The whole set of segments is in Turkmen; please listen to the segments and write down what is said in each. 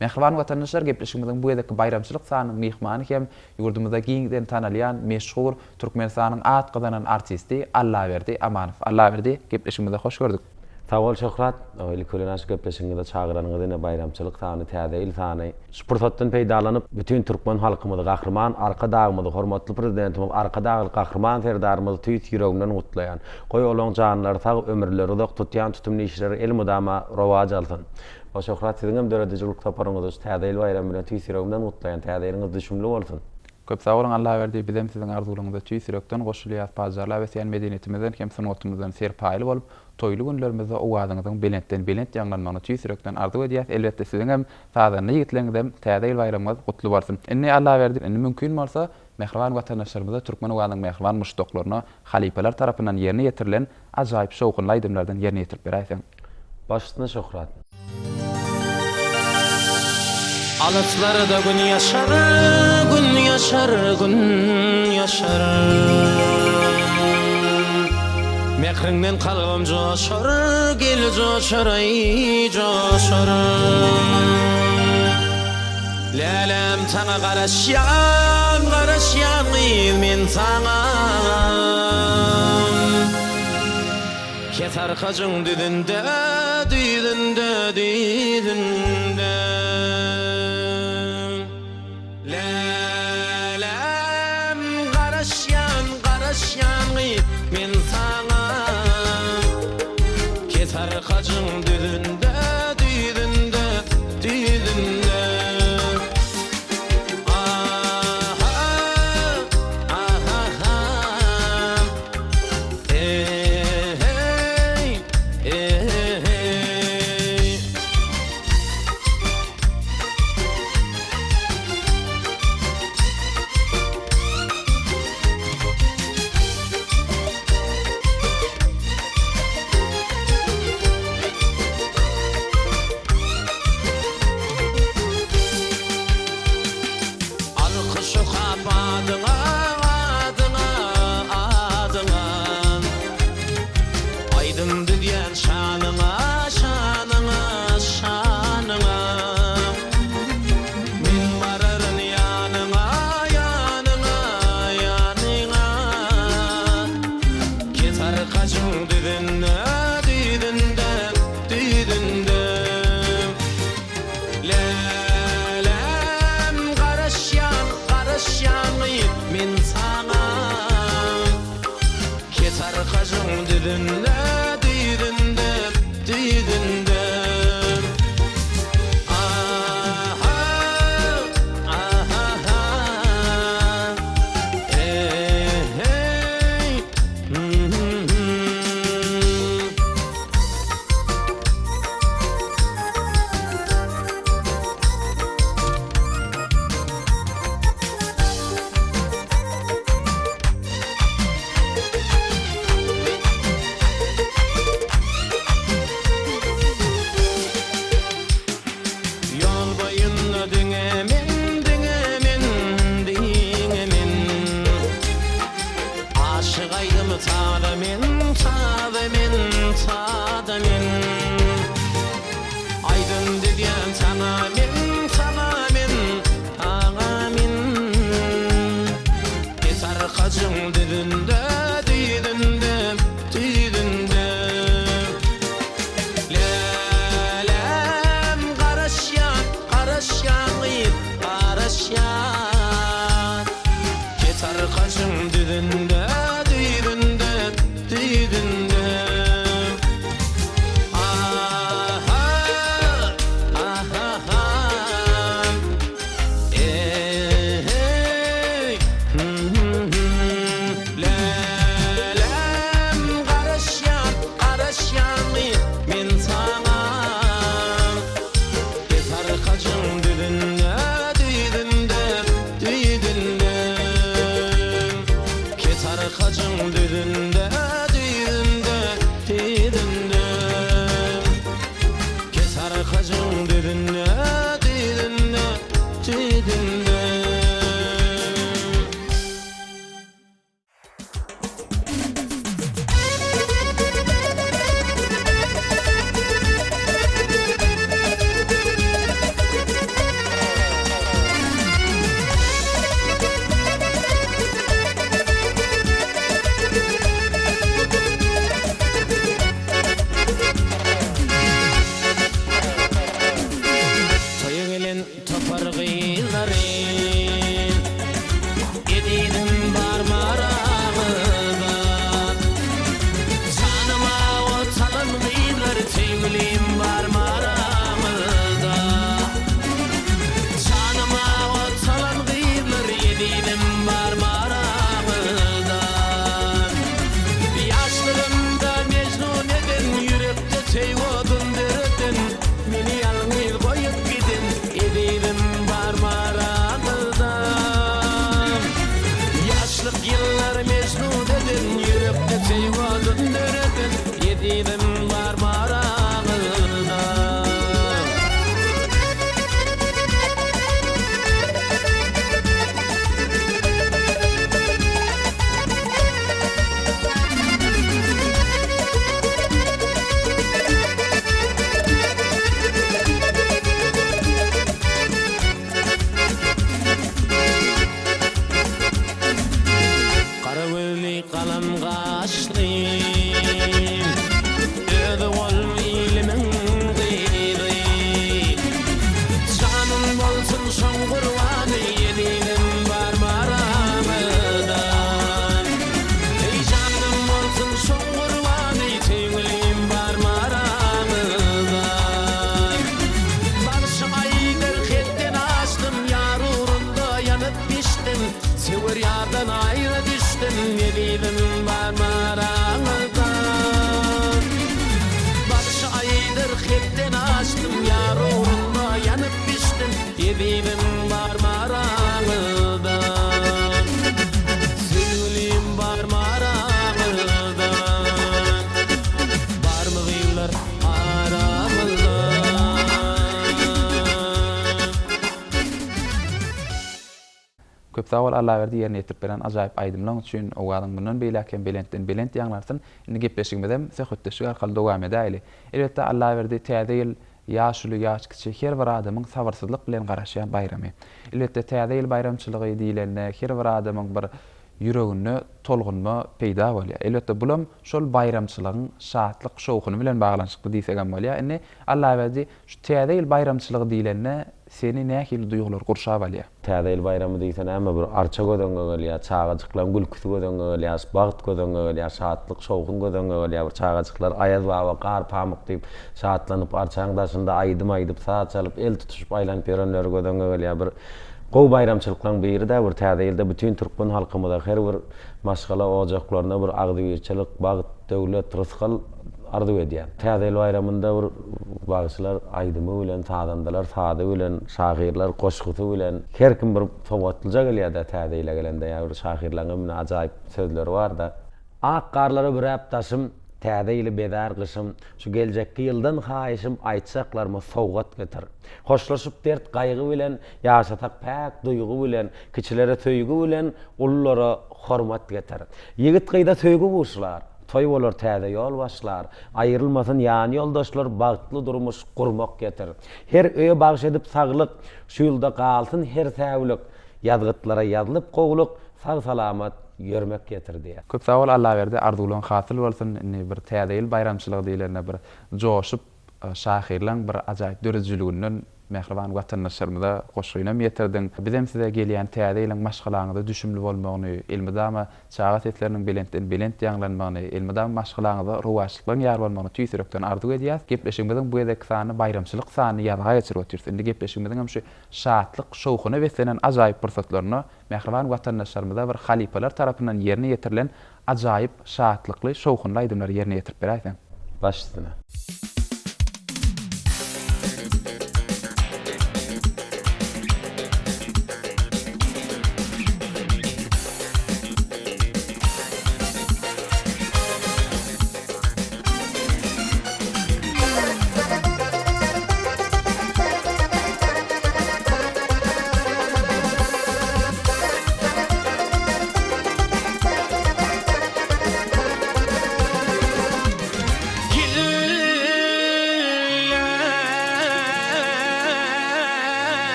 Mähriban watandaşlar, gepleşigimiziň bu gezekki baýramçylyk sanynyň myhmany hem ýurdumyzda giňden tanalýan, meşhur, Türkmenistanyň at gazanan artisti Allaberdi Amanow. Allaberdi, gepleşigimize hoş gördük. Sag bol Şöhrat. Ilki bilen şu gepleşigiňize çagyranyňyz ine baýramçylyk sany, täze ýyl sany. Şu pursatdan peýdalanyp, bütin türkmen halkymyzy, Gahryman Arkadagymyzy, hormatly Prezidentimiz Arkadagly Gahryman Serdarymyzy tüýs ýüregimden gutlaýan. Goý olaň janlary sag, ömürleri uzak, tutýan tutumly işleri elmydama rowaç alsyn. Wa Şöhrat siziňem döredijilik saparyňyzy şu täze ýyl baýramy bilen tüýs ýüregimden gutlaýan. Täze ýylyňyz düşümli bolsun. Köp sag boluň Allaberdi bizem siziň arzuwlaryňyza tüýs ýürekden goşulýas pajarlap ösýän medeniýetimizden hem sungatymyzdan serpaýly bolup toýly günlerimizde owazyňyzyň belentden belent ýaňlanmagyny tüýs ýürekden arzuw edýäs elbetde siziňem sazanda ýigitleňizem täze ýyl baýramyňyz gutly bolsun indi Allaberdi indi mümkin bolsa mähriban watandaşlarymyza türkmen owazynyň mähriban muşdaklaryna halypalar tarapyndan ýerine ýetirilen ajaýyp şowhunly aýdymlardan ýerine ýetirip beräýseň. Baş üstüne şöhrat. Alyslarda gün ýaşar, gün ýaşar, gün ýaşar. Mähriňden kalbym joşar, gel joşar, aý, joşar. Läläm saňa garaşýan, garaşýan gyz men saňa. Kesarkajyň düzünde, düzünde, düzünde. Läläm garaşýan, garaşýan gyz men saňa. Kesarkajyň düzünde, düzünde, düzünde. Aha, aha-ha. Eý, eý. Ezizim barmy araňyzda? Bagşy aýdyr hetden aşdym Ýar ugrunda ýanyp bişdim Ezizim barmy araňyzda? Söýgülim barmy araňyzda? Barmy gyzlar araňyzda? Köp sag bol Allaberdi ýerine ýetirip beren ajaýyp aýdymlaň üçin owazyň mundan beýläk hem belentden belent ýaňlansyn. Indi gepleşigimizem söhbetdeşlik arkaly dowam edäýli. Elbetde Allaberdi täze ýyl ýaş uly ýaş kiçi her bir adamyň sabyrsyzlyk bilen garaşýan baýramy. Elbetde täze ýyl baýramçylygy diýlende her bir adamyň bir ýüreginde tolgunma peýda bolýar. Elbetde bulam şol baýramçylygyň şatlyk şowhuny bilen baglanyşykly diýsegem bolýar. Indi Allaberdi şu täze ýyl baýramçylygy diýlende Seni nähili duýgular gurşap alýar? Täze ýyl baýramy diýse näme bir arça göz öňüňe gelýär, çagajyklaryň gülküsi göz öňüňe gelýär, bagt göz öňüňe gelýär, şatlyk, şowhun göz öňüňe gelýär, bir çagajyklar Aýaz baba, gar pamyk diýip şatlanyp arçaň daşynda aýdym aýdyp, saz çalyp, el tutuşyp aýlanyp ýörenleri göz öňüňe gelýär. Bir gowy baýramçylyklaryň biri-dä bir Täze ýylda bütin türkmen halkymyza her bir maşgala ojaklaryna bir agzybirçilik, bagt, döwlet, rysgal arzuw edýän. Täze ýyl baýramynda bir bagşylar aýdymy bilen, sazandalar sazy bilen, şahyrlar goşgusy bilen, her kim bir sowgatlyja gelýär-dä Täze ýyla gelende ýa bir şahyrlaryň hem ajaýyp sözleri bar-da. Ak garlara büräp daşym, Täze ýyly bezär gyşym, Şu geljekki ýyldan haýyşym, Aýtjaklaryma sowgat getir. Hoşlaşyp dert gaýgy bilen, Ýaşasak päk duýgy bilen, Kiçilere söýgi bilen, Ululara hormat getir. Ýigit gyza söýgi buşlar, Toý bolar täze ýol başlar, Aýrylmasyn ýan ýoldaşlar Bagtly durmuş gurmak getir. Her öýe bagş edip saglyk, Şu ýylda galsyn her säwlik, Ýazgytlara ýazlyp gowluk, Sag-salamat ýörmek getir diýýär. Köp sag bol Allaberdi arzuwlaň hasyl bolsun indi bir täze ýyl baýramçylygy diýlende bir joşup şahyrlaň bir ajaýyp döredijiliginden Mähriban watandaşlarymyza goşgynam ýetirdiň. Bizem size gelýän täze ýylyň maşgalaňyza düşümli bolmagyny, elmydama çaga sesleriniň belentden belent ýaňlanmagyny, elmydama maşgalaňyza rowaçlyklaryň ýar bolmagyny tüýs ýürekden arzuw edýäs. Gepleşigimiziň bu gezekki sanyny baýramçylyk sanyny ýazga geçirip otyrys. Indi gepleşigimiziň hem şu şatlyk, şowhuna beslenen ajaýyp pursatlarynda mähriban watandaşlarymyza bir halypalar tarapyndan ýerine ýetirilen Ajaýyp, şatlykly, şowhunly aýdymlary ýerine ýetirip beräýseň. Baş üstüne.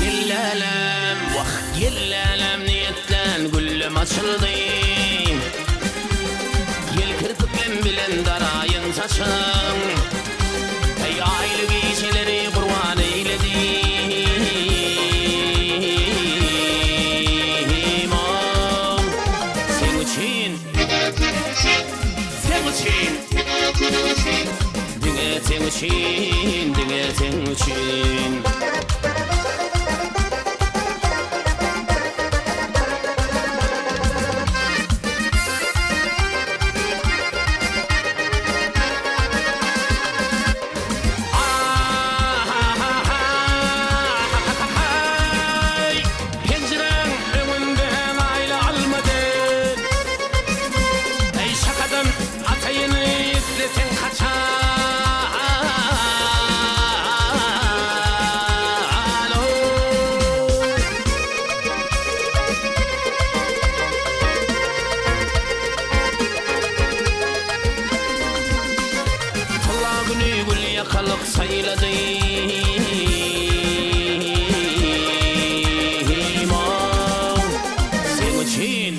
Ýellälem, wah, ýellälem niýetlän güllem açyldy. Ýel kirpiklem bilen daraýyn saçyň. Eý, aýly gijeleri gurban eýledim, o, seň üçin. Seň üçin. Diňe seň üçin, diňe seň üçin. Ah-ha-ha-ha-ha-ha-haý! Penjiräň öňünde maýla almady. Eý, şakadan ataýyn isleseň haçan oý. Tylla güni gül ýakalyk saýlady. Seň üçin.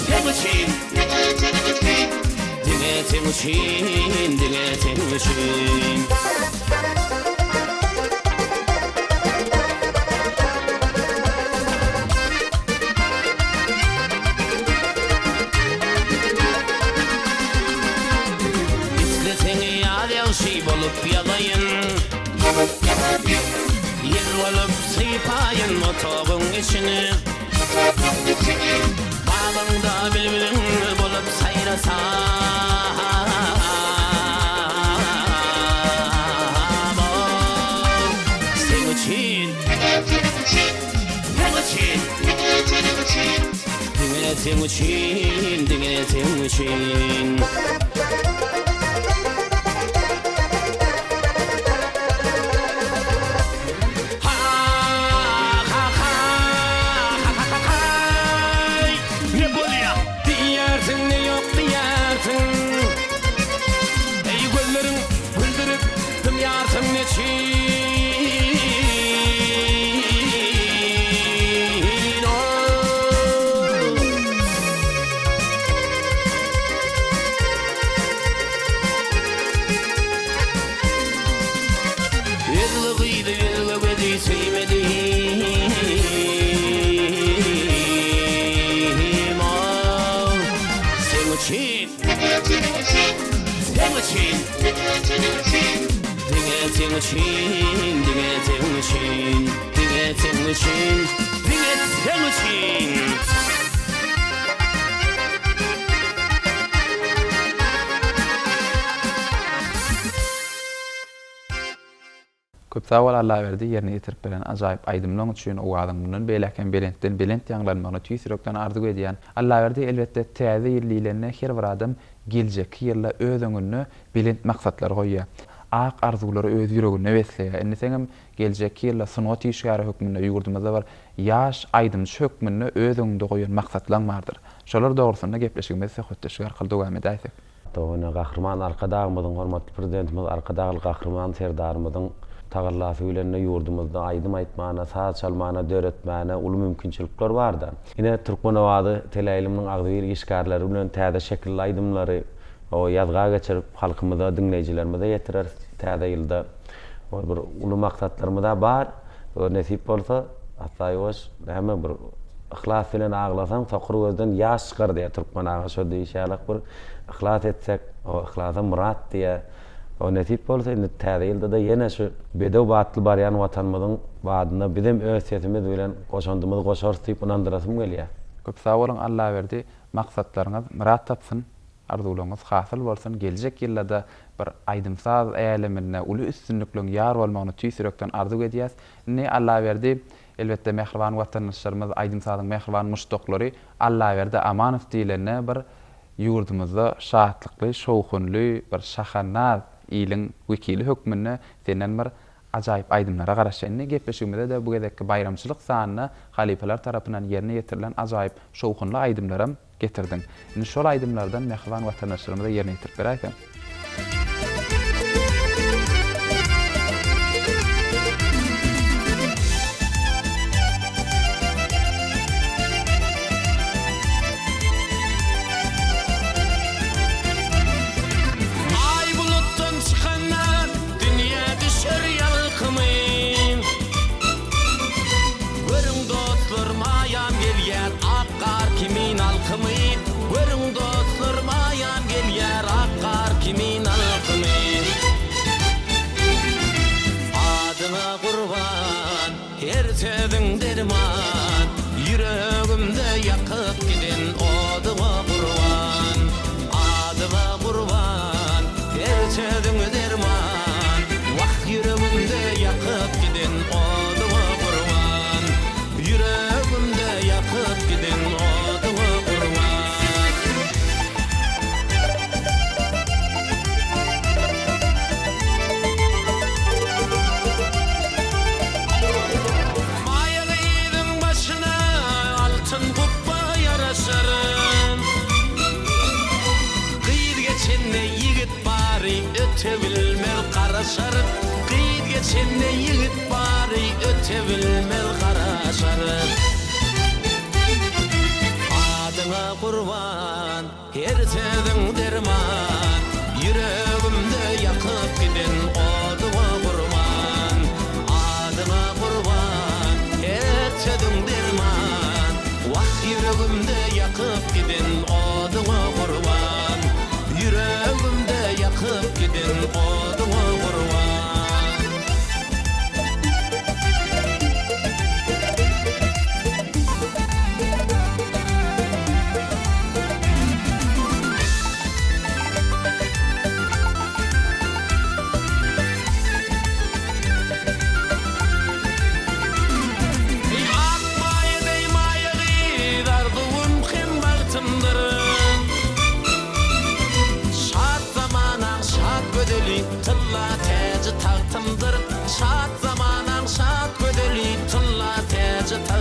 Seň üçin. Diňe seň üçin, diňe seň üçin. Gül bolup sypaýyn otagyň içini. Bagyňda bilbiliň bolup saýrasam. Seň üçin. Seň üçin. Diňe seň üçin, diňe seň üçin. Ha-ha-ha-ha-ha-ha-haý! Ne bolýa? Diýýärsiň, ne ýok diýýärsiň. Eý, gözleriň güldürip dymýarsyň neçin? Özge gyzy özge gözi söýmedim ah Seň üçin Seň üçin Diňe seň üçin Diňe seň üçin Diňe seň üçin Diňe seň üçin. Köp sag bol Allaberdi ýerine ýetirip beren ajaýyp aýdymlaň üçin owazyň mundan beýläk hem belentden belent ýaňlanmagyny tüýs ýürekden arzuw edýän. Allaberdi elbetde täze ýyl diýlende her bir adam geljekki ýylda öz öňünde belent maksatlar goýýar. Ak arzuwlary öz ýüreginde besleýär. Indi seňem geljekki ýylda sungat işgäri hökmünde ýurdumyzda bir ýaş aýdymçy hökmünde öz öňüňde goýan maksatlaň bardyr. Şolar dogrusynda gepleşigimizi söhbetdeşlik arkaly dowam edäýsek. Dogany Gahryman Arkadagymyzyň, hormatly Prezidentimiz Arkadagly Gahryman Serdarymyzyň tagallasy bilen-de ýurdumyzda aýdym aýtmana, saz çalmana, döretmäne uly mümkinçilikler bar-da. Ine, Türkmen owazy teleýaýlymynyň agzybir işgärleri bilen täze şekilli aýdymlary ýazga geçirip, halkymyza, diňleýjilerimize ýetireris täze ýylda. Bir uly maksatlarymyz-a bar. Nesip bolsa, assa-ýuwaş, näme bir yhlas bilen aglasaň, sokur gözden ýaş çykar diýýär türkmen aga. Şo diýişi ýalak bir yhlas etsek, o yhlasa myrat diýýär. O nesip bolsa, indi täze ýylda-da ýene şu bedew batly barýan Watanymyzyň badyna bizem öz sesimiz bilen goşandymyzy goşarys diýip ynandyrasym gelýär. Köp sag boluň Allaberdi, maksatlaryňyz myrat tapsyn! Arzuwlaryňyz hasyl bolsun, geljek ýylda-da bir aýdym-saz äleminde uly üstünlikleň ýar bolmagyny tüýs ýürekden arzuw edýäs. Indi Allaberdi, elbetde mähriban watandaşlarymyz, aýdym-sazyň mähriban muşdaklary Allaberdi Amanow diýlende bir ýurdumyzda şatlykly, şowhunly bir şahandaz iliň wekili hökmünde senden bir ajaýyp aýdymlara garaşýar. Indi gepleşigimize-de bu gezekki baýramçylyk sanyna halypalar tarapyndan ýerine ýetirilen ajaýyp şowhunly aýdymlaram Getirdiň. Indi şol aýdymlardan mähriban watandaşlarymyza ýerine ýetirip beräýseň. Aý bulutdan çykanda dünýä düşer ýalkymy. Görüň dostlar maýam gelýär ak gar kimin alkymy Görüň dostlar maýam gelýär ak gar kimin alkymy Adyňa gurban her sözüň derman Ýüregimde ýakyp giden oduňa gurban Adyňa gurban her sözüň derman Wah ýüregimde ýakyp giden oduňa gurban Ýüregimde ýakyp giden oduňa gurban. Maýa gyzyň başyna altyn gupba ýaraşar. Gyz geçende ýigit bary öte bilmez garaşar. Gyz geçende ýigit bary öte bilmez garaşar. Adyňa gurban, her sözüň derman, Ýüregimde ýakyp giden oduňa gurban. Adyňa gurban, her sözüň derman, Wah, ýüregimde ýakyp giden oduňa gurban. Ýüregimde ýakyp giden oduňa gurban.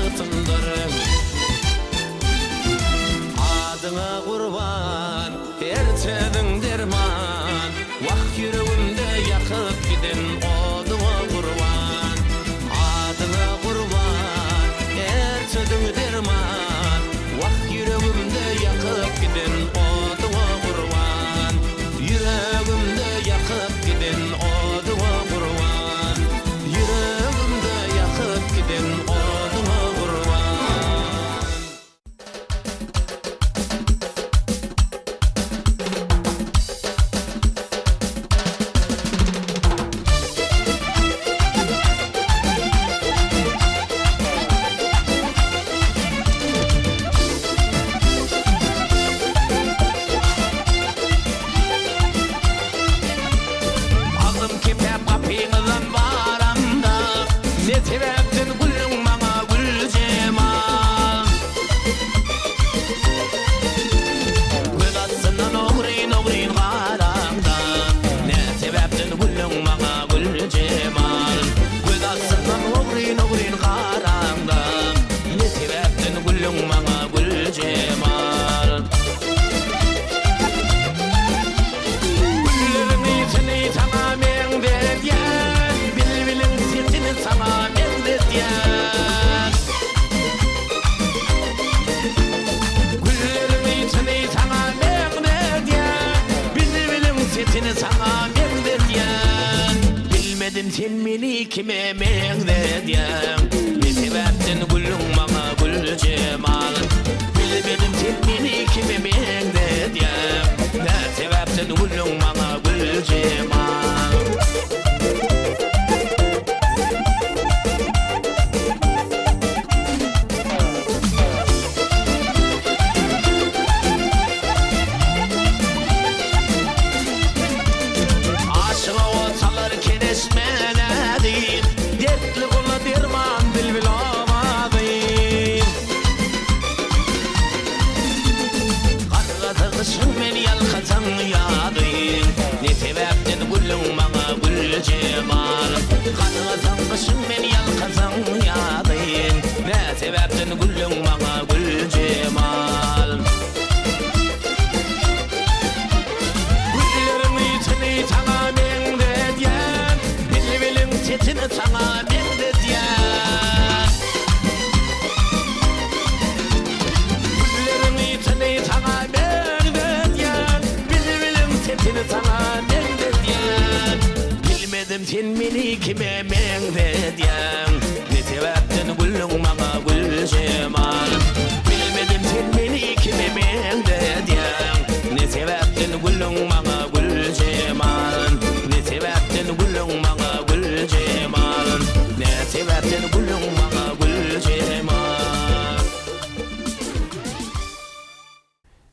bagtymdyr. Adyňa gurban, her sözüň derman, Wah, ýüregimde ýakyp giden oduňa gurban. Adyňa gurban, her sözüň derman, Wah, ýüregimde ýakyp giden oduňa gurban. Ýüregimde ýakyp giden oduňa gurban. Ýüregimde ýakyp giden oduňa gurban. Agzym kepäp gapyňyzdan baramda, Ne sebäpden güldüň maňa Güljemal? Göz astyndan ogryn-ogryn garaňda, Ne sebäpden güldüň maňa Güljemal? Göz astyndan ogryn-ogryn garaňda, Ne sebäpden güldüň maňa Güljemal? Gülleriň ysyny saňa meňzedýän, Bilbiliň sesini saňa meňzedýän. Gülleriň ysyny saňa meňzedýän, Bilbiliň sesini saňa meňzedýän. Bilmedim sen meni kime meňzedýäň, Ne sebäpden güldüň maňa Güljemal? Bilmedim sen meni kime meňzedýäň, Nä sebäpden güldüň maňa Güljemal? Aşyga ot salar kereşme näzik, Dertli gula derman bilbil owazy. Gargasa gyşyň men ýalkasaň ýazyň, Ne sebäpden güldüň maňa Güljemal? Gargasaň gyşyň men ýalkasaň ýazyň, Ne sebäpden güldüň maňa Güljemal? Gülleriň ysyny saňa meňzedýän, Bilbiliň sesini saňa meňzedýän. Gülleriň ysyny saňa meňzedýän, Bilbiliň sesini saňa meňzedýän. Bilmedim sen meni kime meňzedýäň, Ne sebäpden güldüň maňa Güljemal? Bilmedim sen meni kime meňzedýäň, Ne sebäpden güldüň maňa Güljemal? Ne sebäpden güldüň maňa Güljemal? Ne sebäpden güldüň maňa Güljemal?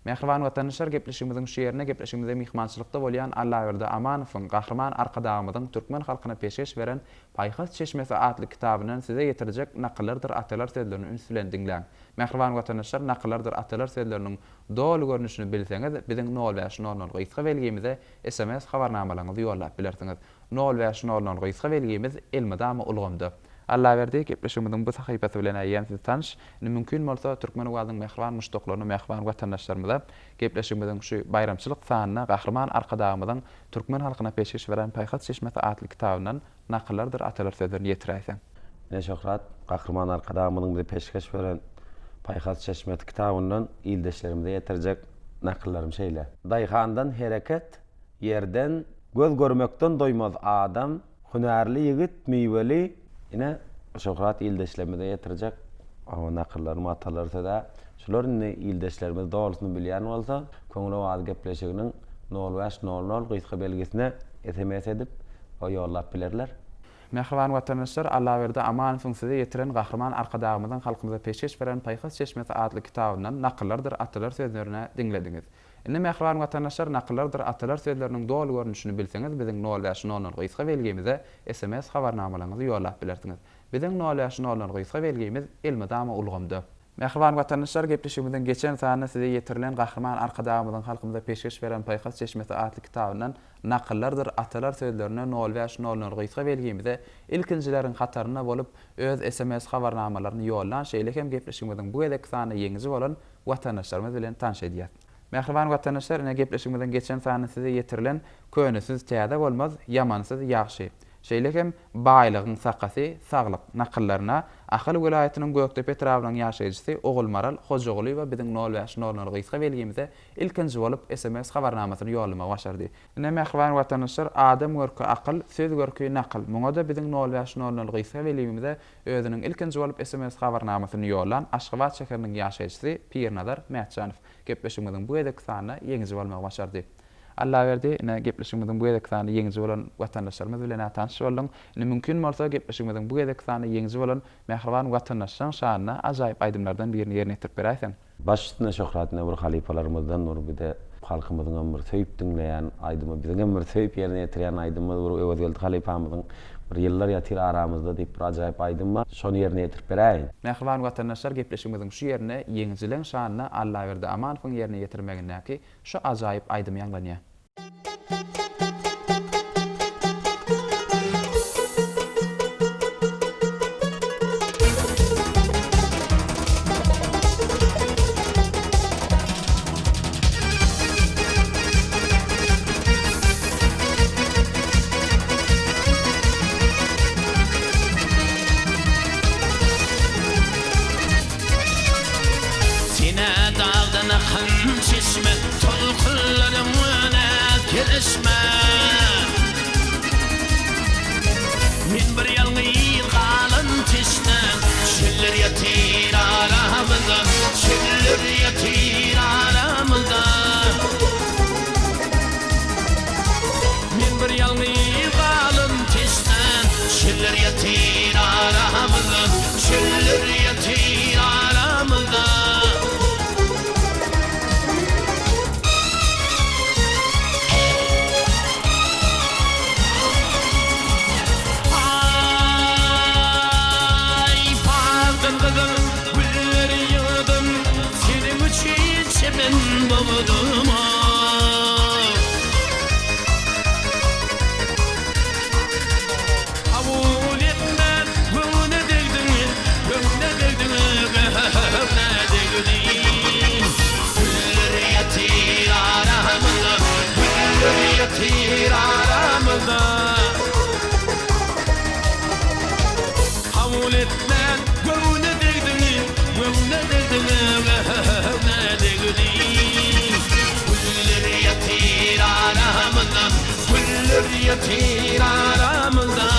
Mähriban watandaşlar gepleşigimiziň şu ýerinde gepleşigimizde myhmançylykda bolýan Allaberdi Amanowyň Gahryman Arkadagymyzyň türkmen halkyna peşgeş beren Paýhas çeşmesi atly kitabyndan size ýetirjek nakyllardyr atalar sözlerini üns bilen diňläň. Mähriban watandaşlar nakyllardyr atalar sözleriniň doly görnüşini bilseňiz biziň nol bäş nol nol gysga belgimize sms habarnamalaryňyzy ýollap bilersiňiz. Nol bäş nol nol gysga belgimiz elmydama ulgamda. Allaberdi, gepleşigimiziň bu sahypasy bilen eýýäm siz tanyş. Indi mümkin bolsa, Türkmen owazynyň mähriban muşdaklaryna, mähriban watandaşlarymyza gepleşigimiziň şu baýramçylyk sanynda Gahryman Arkadagymyzyň türkmen halkyna peşgeş beren Paýhas çeşmesi atly kitabyndan nakyllardyr atalar sözlerini ýetiräýseň. Ine, Şöhrat, Gahryman Arkadagymyzyň bize peşgeş beren Paýhas çeşmesi kitabyndan ildeşlerimize ýetirjek nakyllarym şeýle. Daýhandan hereket, ýerden, göz görmekden doýmaz adam, Hünärli ýigit, miweli. Ine, Şöhrat ildeşlerimize ýetirjek nakyllaryň, atalar söz-ä şular. Indi ildeşlerimiz dogrusyny bilýän bolsa, Köňül owazy gepleşiginiň nol bäş nol nol gysga belgisine sms edip, ýollap bilerler. Mähriban watandaşlar, Allaberdi Amanowyň size ýetiren Gahryman Arkadagymyzyň halkymyza peşgeş beren Paýhas çeşmesi atly kitabyndan nakyllardyr atalar sözlerini diňlediňiz. Indi mähriban watandaşlar nakyllardyr atalar sözleriniň doly görnüşini bilseňiz biziň nol bäş nol nol gysga belgimize sms habarnamalaryňyzy ýollap bilersiňiz. Biziň nol bäş nol nol gysga belgimiz elmydama ulgamda. Mähriban watandaşlar, gepleşigimiziň geçen sanynda size ýetirilen Gahryman Arkadagymyzyň halkymyza peşgeş beren Paýhas çeşmesi atly kitabyndan nakyllardyr atalar sözlerine nol bäş nol nol gysga belgimize ilkinjileriň hatarynda bolup öz sms habarnamalaryny ýollan şeýle hem gepleşigimiziň bu gezekki sanynda ýeňiji bolan watandaşlarymyz bilen tanyş edýäs. Mähriban watandaşlar ine gepleşigimiziň geçen sanynda size ýetirilen Könesiz täze bolmaz, ýamansyz ýagşy. Şeýle hem Baýlygyň sakasy, saglyk nakyllaryna Ahal welaýatynyň Gökdepe etrabynyň ýaşaýjysy Ogulmaral Hojagulyýewa biziň nol bäş nol nol gysga belgimize ilkinji bolup sms habarnamasyny ýollamagy başardy. Ine, mähriban watandaşlar, adam görki akyl, söz görki nakyl. Muňa-da biziň nol bäş nol nol gysga belgimize özüniň ilkinji bolup sms habarnamasyny ýollan Aşgabat şäheriniň ýaşaýjysy Pirnazar Mätjanow gepleşigimiziň bu gezekki sanynda ýeňiji bolmagy başardy. Allaberdi, ine, gepleşigimiziň bu gezekki sanynda ýeňiji bolan watandaşlarymyz bilen-ä tanyş bolduň. Indi mümkin bolsa, gepleşigimiziň bu gezekki sanynda ýeňiji bolan mähriban watandaşlaň şanyna ajaýyp aýdymlardan birini ýerine ýetirip beräýseň. Baş üstüne Şöhrat ine bir halypalarymyzdan bir bize halkymyzyňam bir söýüp diňleýän aýdymy biziňem bir söýüp ýerine ýetirýän aýdymymyz bir Öwezgeldi halypamyzyň bir Ýyllar ýatyr aramyzda diýip bir ajaýyp aýdym bar şony ýerine ýetirip beräýiň. Mähriban watandaşlar gepleşigimiziň şu ýerinde ýeňijileň şanyna Allaberdi Amanowyň ýerine ýetirmegindäki şu ajaýyp aýdym ýaňlanýar. Sine dagdan akan çeşme, Tolkunlaryň öne kereşme. Men bir ýalňyz galan teşne, Çöller ýatyr aramyzda, Çöller ýatyr aramyzda. Men bir ýalňyz galan teşne, Çöller ýatyr aramyzda, Çöller ýatyr aramyzda. Aý, bagdan gyzyl gülleri ýygdym, Seniň üçin çemen bogdum-ow. Kabul etmän göwne degdiň, göwne degdiň, göwne degdiň. Güller ýatyr aramyzda, güller ýatyr aramyzda. Kabul etmän göwne degdiň, göwne degdiň, göwne degdiň. Güller ýatyr aramyzda, Güller ýatyr aramyzda.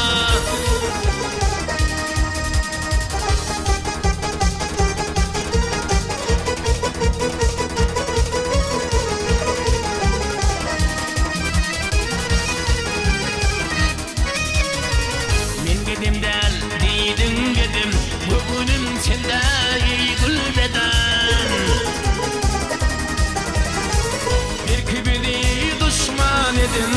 Men gedem däl diýdiň gedem, Göwnüm sende eý gül beden. Belki bizi duşman eden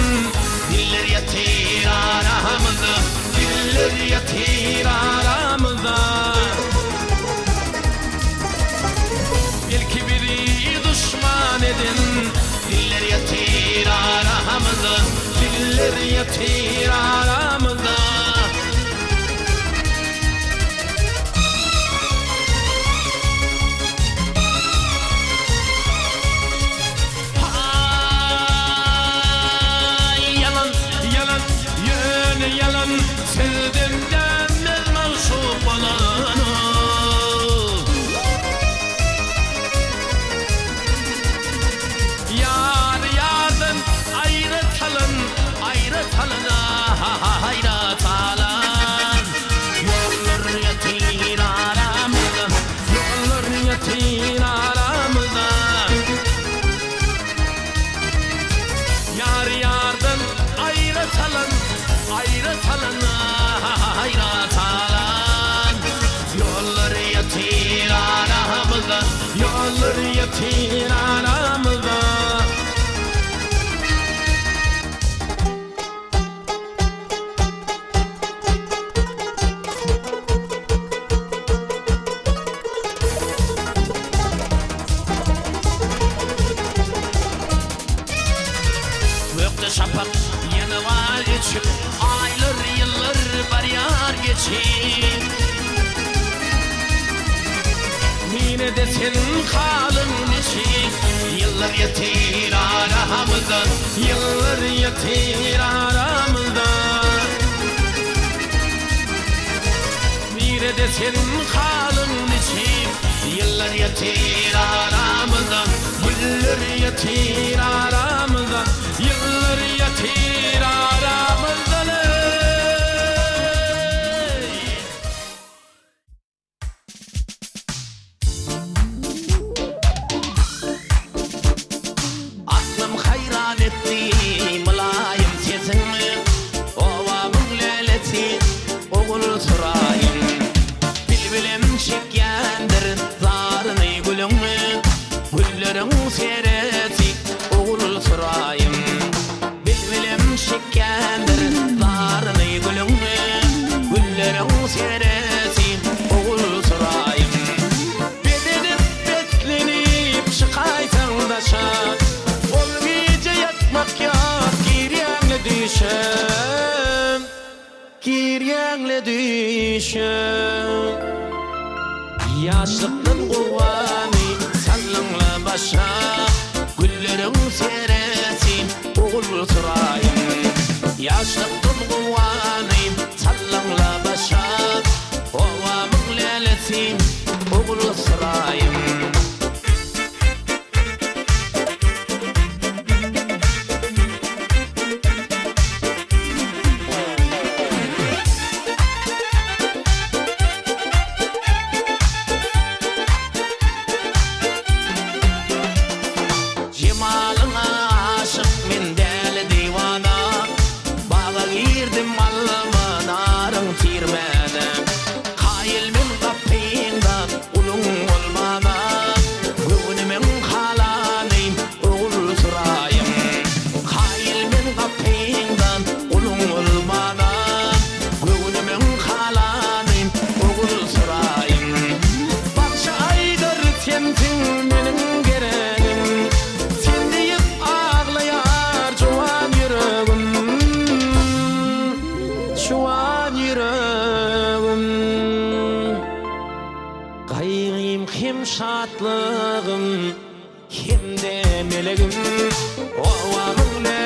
Diller ýatyr aramyzda Diller ýatyr aramyzda Belki bizi duşman eden Diller ýatyr aramyzda Diller ýatyr aramyzda. Haý, ýalan, ýalan, ýöne ýalan, Sizden dänmez magşuk bolany. Ýary ýardan aýra çalan, aýra çalan, aýra çalan. Ýollar ýatyr aramyzda, ýollar ýatyr aramyzda. Ýary ýardan aýra çalan, aýra çalan, aýra çalan. Ýollar ýatyr aramyzda, ýollar ýatyr aramyzda. niçik? Nirede sen halyň niçik? Ýyllar ýatyr aramyzda, Ýyllar ýatyr aramyzda. Nirede sen halyň niçik? Ýyllar ýatyr aramyzda, Güller ýatyr aramyzda, Ýyllar ýatyr aramyzda leý. Aklym haýran etdi mylaýym sesiň, Obamyň lälesi ogul suraýym. Bilbilem çekýändir zaryny gülüň, Gülleriň seresi ogul suraýym. Bilbilem çekýändir zaryny gülüň, Gülleriň seresi ogul suraýym. Bezenip beslenip çykaýsaň daşa, Ol gije ýatmak ýok girýäňle düýşe, Girýäňle düýşe. Ýaşlykdan gowgany saldyňla başa, Gülleriň seresi ogul suraýym. Ýaşlykdan gowgany saldyňla başa, Obamyň lälesi ogul suraýym. Jemalyňa aşyk men däli diwana, Baga girdim alma naryň tirmäne. Kaýyl men gapyňda guluň bolmana, Göwnümiň halany ogul suraýym. Kaýyl men gapyňda guluň bolmana, Göwnümiň halany ogul suraýym. Bagşy aýdar sensiň meniň geregim, Sen diýip aglaýar juwan ýüregim, Juwan ýüregim. Gaýgym hem şatlygym. Hem-de melegim, obamyň.